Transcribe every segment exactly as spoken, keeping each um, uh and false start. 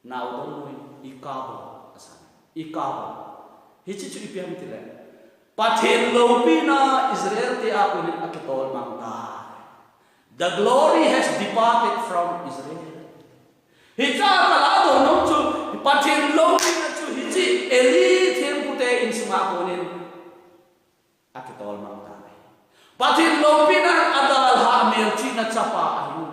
Nao dong noi, i kabo, asa. I kabo. Hichi chu ipi ham tile, Pathen loupina Israel te a konin akitol mang tai. The glory has departed from Israel. Hicha kala donom chu, Pathen loupina chu hichi Eli thempu te insunga konin akitol mang tai. Pathen loupina adalhah melchihna chapa ahi.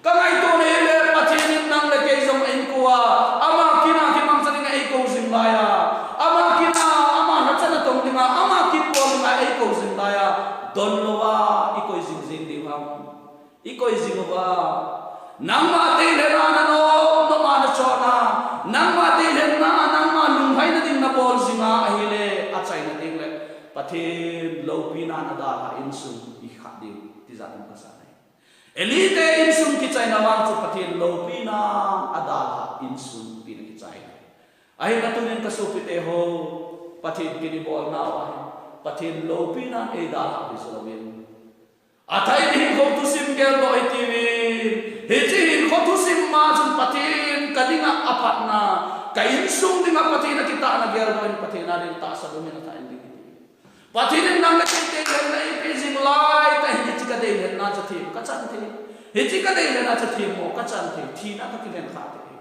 Ka ngaito nahile, Pathen in nang le kei jong eikou a, ama kin a kimangcha dinga eikou jing laiya, ama kin a, ama lhacha na tong dinga, ama kin bol dinga eikou jing laiya, don louva ikoi jing jing diu ham? Ikoi jing uva, nangma deilhenna nanom nom a nachon a, nangma deilhenna, nangma lunglhaina ding nabol jinga ahile, achaina ding le Pathen loupina nadalhah insung ikhat diu, tijat um kasa nai. Eli te insung kichaina vang chu Pathen loupina adalhah insung pi na kichai. Ahin tunin ka sopi teho, Pathen kin ibolnau ahin, Pathen loupina eidalhah hi jeh uvin, athah in hinkho thusim geldoh hitiuvin, hiche hinkho thusim ma chun Pathen ka dinga aphatna, ka insung dinga Pathen akitahna geldoh in Pathen a ding tahsan umin athah in ding hitiuvin. Pathen in nang le kei deilhenna eipeh jing lai tah hin, hiche ka deilhenna chu them kachan thei. Hiche ka deilhenna chu them mo kachan thei. Thina kakilhen kha thei.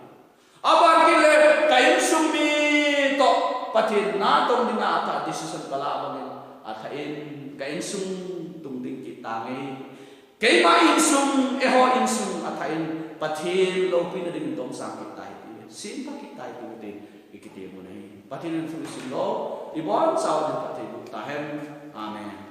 Aban kit le ka insung mi toh Pathen natong dinga athah decision kala bangin, athah in ka insung tung ding kit tange. Keima insung, eiho insung athah in Pathen loupina dingin tomsang kit tai ti, simtah kit tai ti ikiti mu ahi. Pathen in thil isim lou, ibonchauva Pathen in phatthei boh tahen. Amen.